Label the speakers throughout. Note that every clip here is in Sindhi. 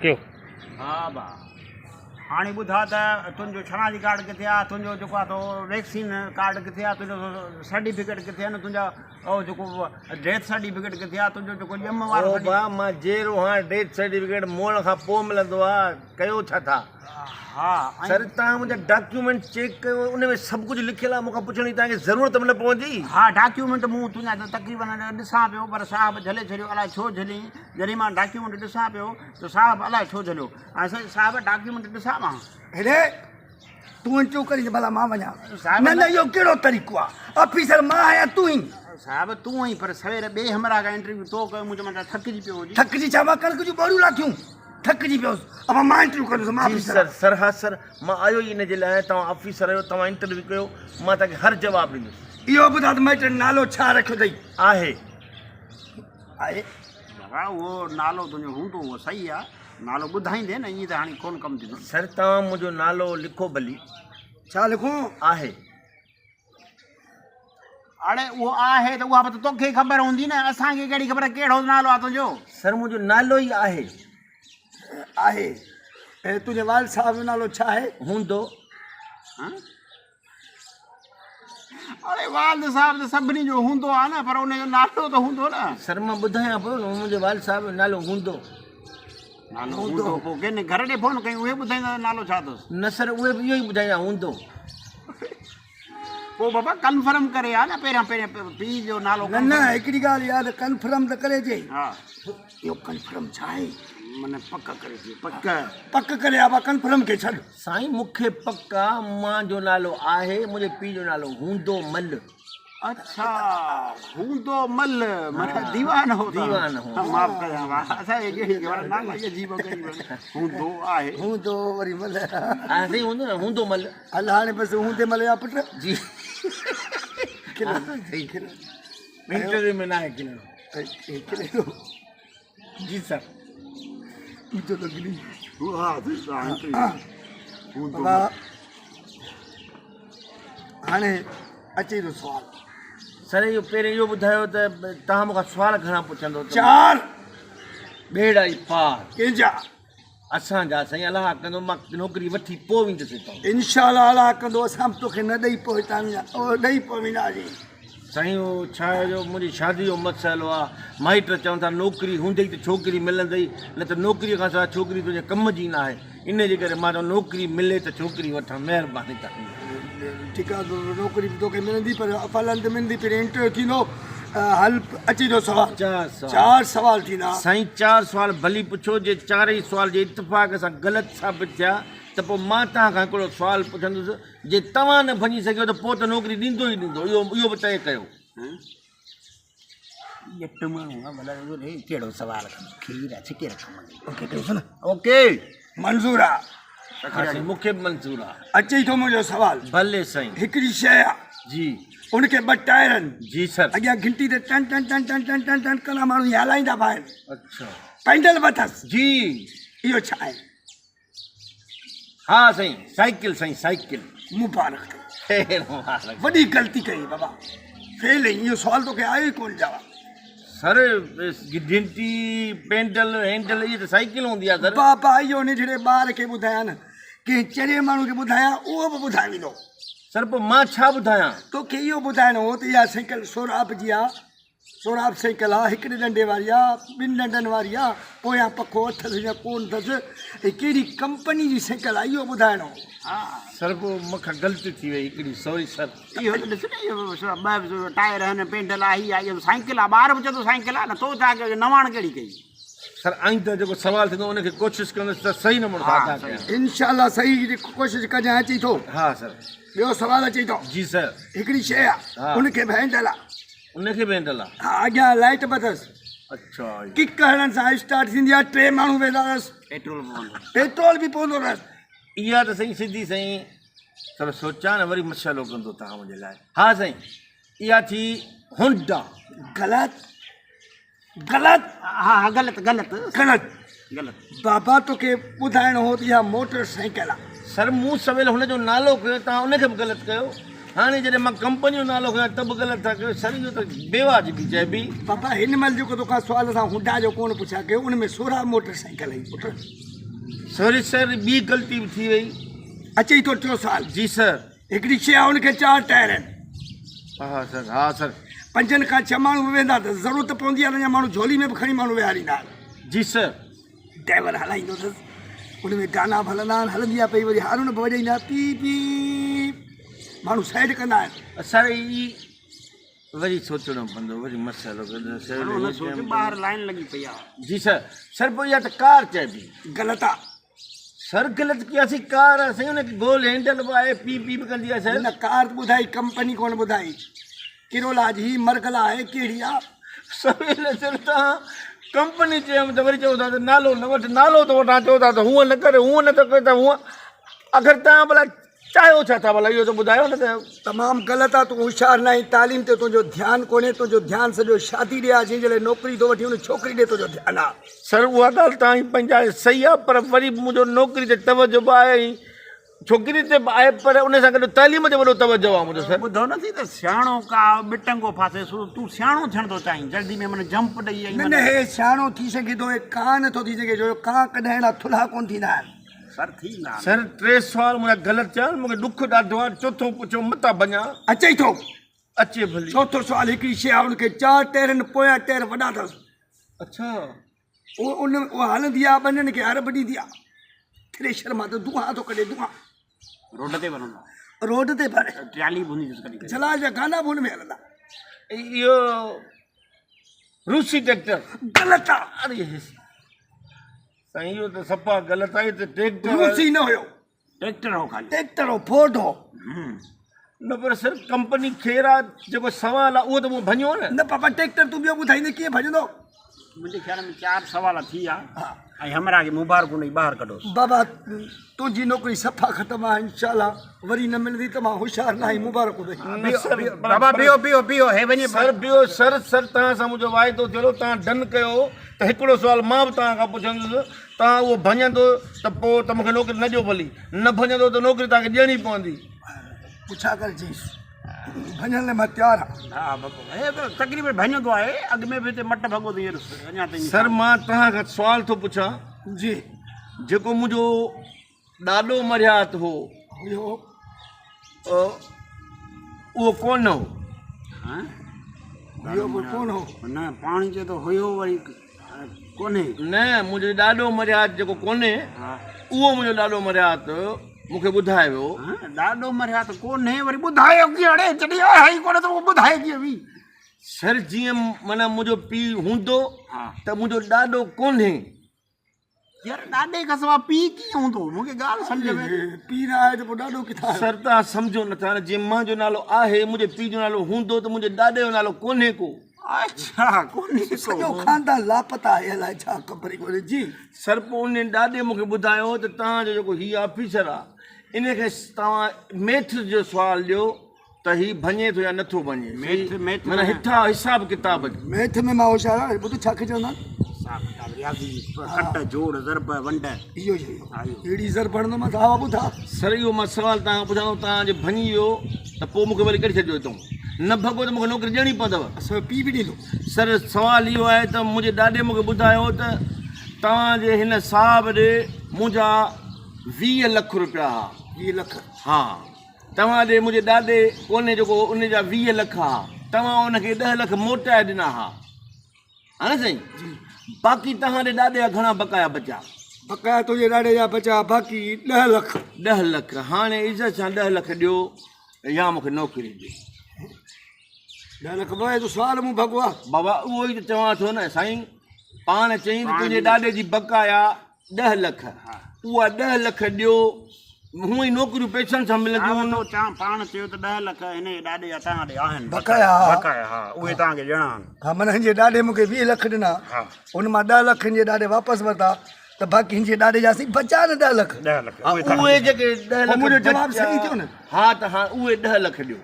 Speaker 1: ڪيو.
Speaker 2: ها ڀا هاڻي ٻڌاء ته تنهنجو شناختي ڪارڊ ڪٿي آ تنهنجو جيڪو آ تو ويڪسين ڪارڊ ڪٿي آ تنهنجو سرٽيفڪيٽ ڪٿي آ تنهنجا او جيڪو ڊيٿ سرٽيفڪيٽ ڪٿي آ تنهنجو جيڪو ڄم وارو
Speaker 3: او ڀا مان جيئرو هان ڊيٿ سرٽيفڪيٽ مئڻ کان پوء ملندو آ ڪيو ڇا ٿا.
Speaker 2: ها ۽
Speaker 3: سر توهان منهنجا ڊاڪيومينٽ چيڪ ڪيو ان ۾ سڀ ڪجهه لکيل آهي مون کان پڇڻ جي توهان کي ضرورت به نه پوندي.
Speaker 2: ها ڊاڪيومينٽ مون تنهنجا ته تقريبن ڏسان پيو پر صاحب جهلي ڇڏيو الائي ڇو جهليائين جڏهن مان ڊاڪيومينٽ ڏسان پيو ته صاحب الائي ڇو جهليو ۽ سائين صاحب ڊاڪيومينٽ ڏسان مان.
Speaker 4: هيڏي تون وڃ چون ڪرين ته ڀلا مان وڃان.
Speaker 2: صاحب
Speaker 4: نه نه اهو ڪهڙو طريقو آهي آفيسر مان آهيان تون ئي.
Speaker 2: صاحب تون آهين پر سوير ٻئي همراهه کان انٽرويو تو ڪيو مون چيو مان ته ٿڪجي پيو هجين.
Speaker 4: ٿڪجي ڇا مان ڪڻڪ جون ٻوريون لاٿيون. ٿڪجي پيس ابا مان انٽرويو ڪندس مان
Speaker 3: جي
Speaker 4: آفيسر
Speaker 3: سر سر ها سر مان آيو ئي ان جي لاء آهيان توهان آفيسر آهيو توهان انٽرويو ڪيو مان توهان کي هر جواب ڏيندس.
Speaker 4: اهو ٻڌاء ته مائٽن نالو ڇا رکيو اٿئي؟
Speaker 3: آهي.
Speaker 4: آهي.
Speaker 2: بابا اهو نالو تنهنجو هوندو اهو صحيح آ نالو ٻڌائيندين نه ائين ته هاڻي ڪونه ڪم ٿيندو.
Speaker 3: سر توهان منهنجو نالو لکو ڀلي.
Speaker 4: ڇا لکون؟
Speaker 3: آهي.
Speaker 2: اڙي اهو آهي ته اها به ته توکي خبر هوندي نه اسان کي ڪهڙي خبر ڪهڙو نالو آهي تنهنجو.
Speaker 3: سر منهنجو نالو ئي آهي.
Speaker 4: آهي ۽ تنهنجي والد صاحب جو نالو ڇا آهي؟
Speaker 3: هوندو.
Speaker 2: اڙي والد صاحب ته سڀني جو هوندو آهي نه پر ان جو نالو ته هوندو نه.
Speaker 3: سر مان ٻڌايان پيو نه منهنجي والد صاحب جو نالو هوندو.
Speaker 2: نالو هوندو پوء ڪنهن گهر ڏي فون ڪيون اهي ٻڌائيندا ته نالو ڇا اٿس.
Speaker 3: نه سر اهي به اهو ئي ٻڌائيندا هوندو.
Speaker 2: پوء بابا ڪنفرم ڪري ها نه پهريان پهريان پيء جو نالو
Speaker 4: نه نه هڪڙي ڳالهه ياد ڪنفرم ته ڪري جي
Speaker 2: ها
Speaker 4: اهو ڪنفرم ڇا آهي
Speaker 2: من پڪ ڪري جي پڪ
Speaker 4: پڪ ڪري آبا ڪنفرم کي ڇڏ.
Speaker 3: سائين مون کي پڪ آ مان جو نالو آهي منهنجي پيء جو نالو هوندو مل.
Speaker 2: اڇا هوندو مل معنيٰ ديوان هو
Speaker 3: ديوان هو
Speaker 2: معاف ڪجان وا اسان کي ڪهڙي خبر نالا ئي عجيب غريب هوندو آهي
Speaker 4: هوندو وري مل
Speaker 3: ها سائين هوندو نه هوندو مل
Speaker 4: هل هاڻي بس هوندي مل جا پٽ
Speaker 3: جي
Speaker 4: کل
Speaker 3: انٽرويو ۾ ناهي کلڻو
Speaker 4: کلي ٿو
Speaker 3: جي سر
Speaker 4: تو لڳلي
Speaker 2: ها
Speaker 4: بابا هاڻي اچي ٿو سوال
Speaker 3: سر اهو پهرين اهو ٻڌايو ته توهان مون کان سوال گهڻا پڇندو
Speaker 4: چار
Speaker 3: ٻيڙا ئي پار
Speaker 4: ڪنهن جا
Speaker 3: اسان جا سائين الله ڪندو مان نوڪري وٺي پوء ويندس هتان.
Speaker 4: انشاء الله الله ڪندو اسان به توکي نه ڏئي پوء هتان ڏئي پوء وينداسين.
Speaker 3: سائين اهو ڇا آهي جو منهنجي شادي جو مسئلو آ مائٽ چون ٿا نوڪري هوندئي ته ڇوڪري ملندئي نه ته نوڪري کان سواء ڇوڪري تنهنجي ڪم جي نه آهي ان جي ڪري مان چوان نوڪري ملي ته ڇوڪري وٺان مهرباني توهان جي.
Speaker 4: ٺيڪ آ نوڪري به توکي ملندي پر افعالن تي ملندي پهرين انٽرويو ٿيندو هل اچي ٿو سوال
Speaker 3: چار سوال
Speaker 4: چار سوال ٿيندا.
Speaker 3: سائين چار سوال ڀلي پڇو جي چارئي سوال جي اتفاق سان غلط ثابت ٿيا ته پوء مان توهان کان هڪڙو سوال پڇندس جي توهان نه ڀڃي سگهيو ته پوء ته نوڪري ڏيندو ئي ڏيندو اهو اهو به طئي ڪيو.
Speaker 2: ڄٽ ماڻهو آ ڀلا اهو ڪهڙو سوال ڪندو کير آ ڇڪي رک منگي.
Speaker 4: اوڪي ڪيس نه.
Speaker 3: اوڪي.
Speaker 4: منظور آ.
Speaker 3: ها سائين مون کي به منظور آ.
Speaker 4: اچي ٿو منهنجو سوال.
Speaker 3: ڀلي سائين.
Speaker 4: هڪڙي شيء آ.
Speaker 3: جي.
Speaker 4: ان کي ٻه ٽائر آهن.
Speaker 3: جي سر.
Speaker 4: اڳيان گهنٽي تي ٽن ٽن ٽن ٽن ٽن ٽن ٽن ڪندا ماڻهو ائين هلائيندا به آهن.
Speaker 3: اڇا.
Speaker 4: پينڊل به اٿس.
Speaker 3: جي.
Speaker 4: اهو ڇا آهي؟
Speaker 3: ها سائين سائيڪل سائين سائيڪل.
Speaker 4: مبارڪ اٿئي.
Speaker 3: خير مبارڪ.
Speaker 4: وڏي غلطي ڪئي بابا. فيل آهين اهو سوال توکي آيو ئي ڪونه جواب.
Speaker 3: سر گهنٽي پينڊل هينڊل اهي ته سائيڪل هوندي آهي سر.
Speaker 4: بابا اهو ننڍڙي ٻار کي ٻڌايان نه ڪنهن چريي ماڻهو کي ٻڌايان اهو به ٻڌائي ويندو.
Speaker 3: سر پوء مان ڇا ٻڌايان؟
Speaker 4: توکي اهو ٻڌائڻو هو ته اها سائيڪل سهراب جي آ سهراب سائيڪل آ هڪڙي ڏنڊي واري آ ٻن ڏنڊن واري آ پويان پکو اٿس يا ڪون اٿس ۽ ڪهڙي ڪمپني جي سائيڪل آ اهو ٻڌائڻو هو.
Speaker 3: سر پوء مون کان غلطي ٿي وئي هڪڙي سوري سر.
Speaker 2: اهو ته ڏس نه اهو ٻه ٽائر آهن پينڊل آ هي آ اهو سائيڪل آ ٻار به چوندو سائيڪل آ نه تو ڇا ڪيو نواڻ ڪهڙي ڪئي.
Speaker 3: سر آئنده جيڪو سوال ٿيندو ان کي ڪوشش ڪندس ته صحيح نموني سان ادا ڪيان.
Speaker 4: انشاء الله صحيح جي ڪوشش ڪجانء اچي ٿو.
Speaker 3: ها سر.
Speaker 4: ٻيو سوال اچي ٿو.
Speaker 3: جي سر.
Speaker 4: هڪڙي شيء آ ان کي به هينڊل آ.
Speaker 3: ان کي به هينڊل آ.
Speaker 4: ها اڳيان لائيٽ به اٿس.
Speaker 3: اڇا.
Speaker 4: ڪڪ هڻڻ سان اسٽارٽ ٿيندي آ ٽي ماڻهو ويندا اٿس.
Speaker 2: پيٽرول به پوندو.
Speaker 4: پيٽرول به پوندو اٿس.
Speaker 3: اها ته سائين سڌي سائين ٿورو سوچان نه وري مسئلو ڪندو توهان منهنجي لاء. ها سائين اها ٿي هونڊا.
Speaker 4: غلط غلط.
Speaker 2: ها ها غلط غلط.
Speaker 4: غلط.
Speaker 2: غلط.
Speaker 4: بابا توکي ٻڌائڻو هو ته اها موٽر سائيڪل آ.
Speaker 3: سر مون سويل هن جو نالو کنيو توهان ان کي به غلط ڪيو هاڻي جڏهن مان ڪمپني جو نالو کنيان ته به غلط ٿا ڪيو سر اهو ته بيواجبي چئبي.
Speaker 4: بابا هن مهل جيڪو توکان سوال اسان هونڊا جو ڪونه پڇا ڪيو ان ۾ سورهن موٽر سائيڪل هئي پٽ.
Speaker 3: سوري سر ٻي غلطي به ٿي وئي.
Speaker 4: اچئي ٿو ٽيون سوال.
Speaker 3: جي سر.
Speaker 4: هڪڙي شيء آهي ان کي چار ٽائر آهن.
Speaker 3: ها سر ها سر.
Speaker 4: پنجن کان ڇهه ماڻهو به ويهندا اٿس ضرورت پوندي آهي ته اڃا ماڻهو جهولي ۾ به کڻي ماڻهو ويهاريندا آهن.
Speaker 3: جي سر.
Speaker 4: ڊرائيور هلائيندو اٿس ان ۾ گانا به هلندا آهن هلندي آهي پئي وري هارن به وڄائيندا پي پي ماڻهو سائيڊ ڪندا آهن.
Speaker 3: سر هي وري سوچڻو پوندو وري مسئلو
Speaker 2: گهڻو نه سوچ ٻاهر لائين لڳي پئي آهي.
Speaker 3: جي سر سر پوء اها ته ڪار چئبي.
Speaker 4: غلط آ.
Speaker 3: سر غلط ڪياسين ڪار آ سائين ان کي گول هينڊل به آهي پي پي به ڪندي آ سر.
Speaker 4: نه ڪار ته ٻڌائي ڪمپني ڪونه ٻڌائي ڪرولا جي هي مرگلا آهي ڪهڙي آ.
Speaker 3: سويل سر تان ڪمپني چيم ته وري چئو ٿا ته نالو نه وٺ نالو ٿو وٺان چئو ٿا ته هونء نه ڪر هونء نه ته ڪر ته هونء آخر تان ڀلا چاهيو ڇا ٿا ڀلا اهو ته ٻڌايو نه ته.
Speaker 4: تمام غلط آ تون هوشيار ناهين تعليم تي تنهنجو ڌيان ڪونهي تنهنجو ڌيان سڄو شادي ڏي آ جنهن جي لاء نوڪري ٿو وٺين ان ڇوڪري ڏي تنهنجو ڌيان آ.
Speaker 3: سر اها ڳالهه توهان جي پنهنجا صحيح آ پر وري به منهنجو نوڪري تي توجه به آهي ۽ ڇوڪري تي به آهي پر ان سان گڏ تعليم تي وڏو توجه آ منهنجو سر.
Speaker 2: ٻڌو نه ٿي ته سياڻو ڪا ٻٽنگو ڦاسي سو تون سياڻو ٿيڻ ٿو چاهين جلدي ۾ من جمپ ڏئي ۽
Speaker 4: نه نه هي سياڻو ٿي سگهي ٿو هي ڪانء نه ٿو ٿي سگهي ڇو جو ڪانء ڪڏهن اهڙا ٿلها ڪونه ٿيندا آهن.
Speaker 2: سر ٿي نه آ.
Speaker 3: سر ٽي سوال منهنجا غلط ٿيا آهن مونکي ڏک ڏاڍو آهي چوٿون پڇو متان ڀڃان.
Speaker 4: اچئي ٿو.
Speaker 3: اچي ڀلي.
Speaker 4: چوٿون سوال هڪڙي شيء آهي ان کي چار ٽير آهن پويان ٽير وڏا اٿس.
Speaker 3: اڇا.
Speaker 4: اهو ان اها هلندي آهي ٻنين کي هر به ڏيندي آهي. ٿريشر مان ته دونهان ٿو ڪڍي دونهان.
Speaker 2: روڊ تي به هلندو آهي.
Speaker 4: روڊ تي پر.
Speaker 2: ٽرالي به هوندي اٿس ڪڏهن ڪڏهن.
Speaker 4: جلال جا گانا به ان ۾ هلندا.
Speaker 3: اهو روسي ٽريڪٽر.
Speaker 4: غلط آ.
Speaker 3: اڙي سائين اهو ته صفا غلط آهي ته ٽريڪٽر
Speaker 4: روسي نه هيو.
Speaker 2: ٽريڪٽر هو خالي.
Speaker 4: ٽريڪٽر هو فورڊ هو.
Speaker 3: نه پر سر ڪمپني خير آ جيڪو سوال آ اهو ته مون ڀڃيو نه.
Speaker 4: نه پاپا ٽريڪٽر تون ٻيو ٻڌائيندين ڪيئن ڀڄندو.
Speaker 2: منهنجي خيال ۾ چار سوال ٿي ويا ۽ همراهه کي مبارڪون ڏئي ٻاهر ڪڍوس.
Speaker 4: بابا تنهنجي نوڪري صفا ختم آ انشاء الله وري نه ملندي ته مان هوشيار نه آهين مبارڪون اٿئي.
Speaker 3: نه سر
Speaker 2: بابا بيهو بيهو بيهو هي وڃي
Speaker 3: سر بيهو سر سر توهان سان منهنجو واعدو ٿيل هو توهان ڊن ڪيو هو ته هڪڙو سوال مان به توهان کان پڇندس توهان اهو ڀڃندو ته پوء ته مون کي نوڪري نه ڏيو ڀلي نه ڀڃندو ته نوڪري توهان کي ڏيڻي پوندي.
Speaker 4: پڇا ڪر چيس ڀڃڻ لاء مان تيار آهيان.
Speaker 2: ها بابا هي ته تقريبن ڀڃندو آهي اڳ ۾ به هتي مٽ ڀڳو ته هينئر اڃا تائين
Speaker 3: سر مان توهان کان سوال ٿو پڇان.
Speaker 4: جي.
Speaker 3: جيڪو منهنجو ڏاڏو مرهيات هو.
Speaker 4: هيو.
Speaker 3: اهو ڪونه هو.
Speaker 4: هيو پوء ڪونه هو.
Speaker 2: نه پاڻ چئي ٿو هيو وري ڪونهي.
Speaker 3: نه منهنجو ڏاڏو مرهيات جيڪو ڪونهي اهو منهنجو ڏاڏو مرهيات مون کي ٻڌائي ويو.
Speaker 2: ڏاڏو مرهيات ڪونهي وري ٻڌايو ڪيئن اڙي جڏهن آهي ئي ڪونه ته اهو ٻڌائي ڪيئن وي.
Speaker 3: سر جيئن معنيٰ منهنجو پيء هوندو ته منهنجو ڏاڏو ڪونهي.
Speaker 2: يار ڏاڏي کان سوا پيء ڪيئن هوندو مون کي ڳالهه سمجهه ۾
Speaker 4: پيء نه آهي ته پوء ڏاڏو ڪٿان آيو.
Speaker 3: سر توهان سمجهو نٿا نه جيئن منهنجو نالو آهي منهنجي پيء جو نالو هوندو ته منهنجي ڏاڏي جو نالو ڪونهي ڪو.
Speaker 2: اڇا ڪونهي ڪو.
Speaker 4: سڄو خاندان لاپتا آهي الائي ڇا خبر ئي ڪونهي جي.
Speaker 3: سر پوء ان ڏاڏي مون کي ٻڌايو ته توهان جو جيڪو هي آفيسر آهي ان کي توهان ميٿس جو سوال ڏيو ته هي ڀڃي ٿو يا نٿو ڀڃي.
Speaker 2: ميٿ ميٿ
Speaker 3: معنيٰ هٿا حساب ڪتاب جو.
Speaker 4: ميٿ ۾ مان هوشيار آهيان ٻڌ ڇا کي چوندا آهن.
Speaker 2: حساب ڪتاب رياضي ڪٽ جوڙ ضرب ونڊ.
Speaker 4: اهو ئي اهو اهڙي ضرب هڻندو مانس ها ٻڌا.
Speaker 3: سر اهو مان سوال توهان کان پڇان ٿو توهان جي ڀڃي ويو ته پوء مون کي وري ڪڍي ڇڏجو هتئون نه ڀڳو ته مون کي نوڪري ڏيڻي پوندو.
Speaker 4: اسان جو پيء به ڏيندو.
Speaker 3: سر سوال اهو آهي ته منهنجي ڏاڏي مون کي ٻڌايو ته توهان جي هن صاحب ڏي منهنجا 20 لک روپيا ها.
Speaker 4: 20 لک.
Speaker 3: ها. توهان ڏي منهنجي ڏاڏي ڪونهي جيڪو ان جا 20 لک ها، توهان ان کي ڏهه لک موٽائي ڏنا ها. ها نه سائين؟ باقي توهان ڏي ڏاڏي جا گهڻا بقايا بچا؟
Speaker 4: بقايا تنهنجي ڏاڏي جا بچا باقي ڏهه لک.
Speaker 3: ڏهه لک، هاڻي عزت سان ڏهه لک ڏيو يا مون کي نوڪري ڏيو.
Speaker 4: ڏهه لک بابا هي ته سوال مون ڀڳو آ.
Speaker 3: بابا اهو ئي ته چوان ٿو نه سائين، پاڻ چئين ته تنهنجي ڏاڏي جي بقايا ڏهه لک اها ڏهه لک ڏيو هونئن ئي نوڪريون پئسن سان ملنديون
Speaker 2: آهن. چان پاڻ چيو ته ڏهه لک هن جي ڏاڏي جا توهان ڏي آهن
Speaker 4: بقايا ها
Speaker 2: بقايا ها اهي توهان کي ڏيڻا آهن.
Speaker 4: ها معنيٰ هن جي ڏاڏي مون کي 20 لک ڏنا ان مان ڏهه لک هن جي ڏاڏي واپس ورتا ته باقي هن جي ڏاڏي جا سائين بچا نه ڏهه لک.
Speaker 2: ڏهه لک
Speaker 3: اهي جيڪي ڏهه لک
Speaker 4: منهنجو جواب صحيح ٿيو نه.
Speaker 3: ها ته هاڻ اهي ڏهه لک ڏيو.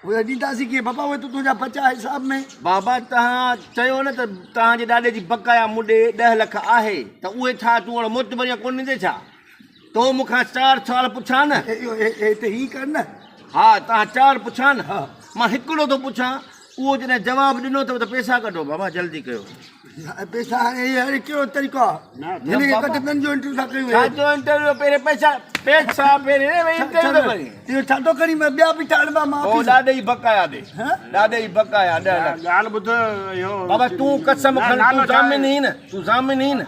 Speaker 4: اهي ڏينداسين ڪيئن بابا اهي ته تنهنجا بچا حساب ۾.
Speaker 3: بابا توهان چيو نه ته توهان جي ڏاڏي جي بقايا مون ڏي ڏهه لک آهي ته اهي ڇا تون اهڙو معتبر يا ڪونه ڏيندين ڇا؟ تو مون کان چار سوال پڇيا نه.
Speaker 4: اهو هي ته هي ڪر نه.
Speaker 3: ها توهان چار پڇيا نه مان هڪڙو ٿو پڇان. اهو جڏهن جواب ڏنو اٿو ته پئسا ڪڍو بابا جلدي ڪيو.
Speaker 4: پئسا هاڻي هي هاڻي ڪهڙو طريقو آ هن کي ڪڍ ٻين جو انٽرويو ٿا ڪيون.
Speaker 3: ڇا جو انٽرويو پهرين پئسا پئسا پهرين وري انٽرويو ٿو ڪرين.
Speaker 4: اهو ڇا ٿو ڪرين ٻيا به ٿا هلبا مان
Speaker 3: او ڏاڏي جي بقايا ڏي ڏاڏي جي بقايا 10 لک.
Speaker 2: ڳالهه ٻڌ اهو
Speaker 3: بابا تون قسم کڻ تون ضامن هين نه تون ضامن هين نه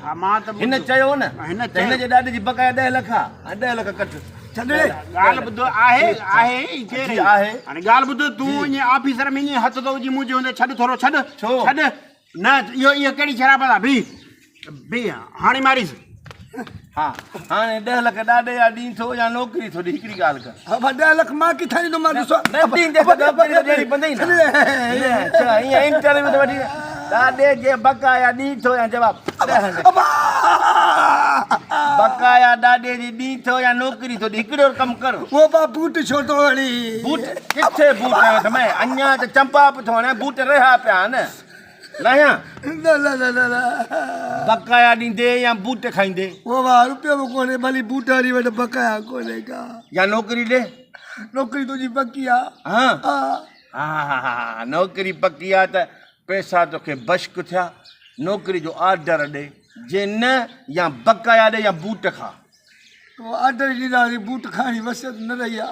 Speaker 3: هن چيو نه ته هن جي ڏاڏي جي بقايا 10 لک آ هاڻي 10 لک ڪڍ.
Speaker 4: ڇڏ ڙي.
Speaker 2: ڳالهه ٻڌ آهي آهي ئي ڪير
Speaker 3: جي آهي.
Speaker 2: هاڻي ڳالهه ٻڌ تون ائين آفيسر ۾ ائين هٿ ٿو وجهين منهنجي هوندي ڇڏ ٿورو ڇڏ
Speaker 3: ڇو؟
Speaker 2: ڇڏ نه اهو اهو ڪهڙي شرافت آ بيهه بيهه هاڻي ماريس.
Speaker 3: ها هاڻي 10 لک ڏاڏي جا ڏين ٿو يا نوڪري ٿو ڏي هڪڙي ڳالهه ڪر.
Speaker 4: ها 10 لک مان ڪٿان ڏيندو مان ڏسو
Speaker 3: نه ڏيندي ته نوڪري ته ڏيڻي پوندئي نه. اڇا ائين انٽرويو ته وٺي ڏاڏي جي بقايا ڏين ٿو يا جواب 10 لک. بقايا ڏاڏي جي ڏين ٿو يا نوڪري ٿو ڏي هڪڙو ڪم ڪر.
Speaker 4: او با بوٽ ڇو ٿو هڻي.
Speaker 3: بوٽ ڪٿي بوٽ هنيو اٿم اڃا ته چمپا به ٿو هڻان بوٽ رهيا پيا آهن. لاهيان؟
Speaker 4: نه نه نه نه نه.
Speaker 3: بقايا ڏيندي يا بوٽ کائيندي؟
Speaker 4: او واهه روپيو به ڪونهي ڀلي بوٽ هڻي وٺ بقايا ڪونهي ڪا.
Speaker 3: يا نوڪري ڏي؟
Speaker 4: نوڪري تنهنجي پڪي آ.
Speaker 3: ها؟
Speaker 4: ها.
Speaker 3: ها نوڪري پڪي آ ته پئسا توکي بشڪ ٿيا نوڪري جو آرڊر ڏي جي نه يا بقايا ڏي يا بوٽ کا.
Speaker 4: تو آرڊر ڏيندا بوٽ کائڻ جي وصيت نه رهي آ.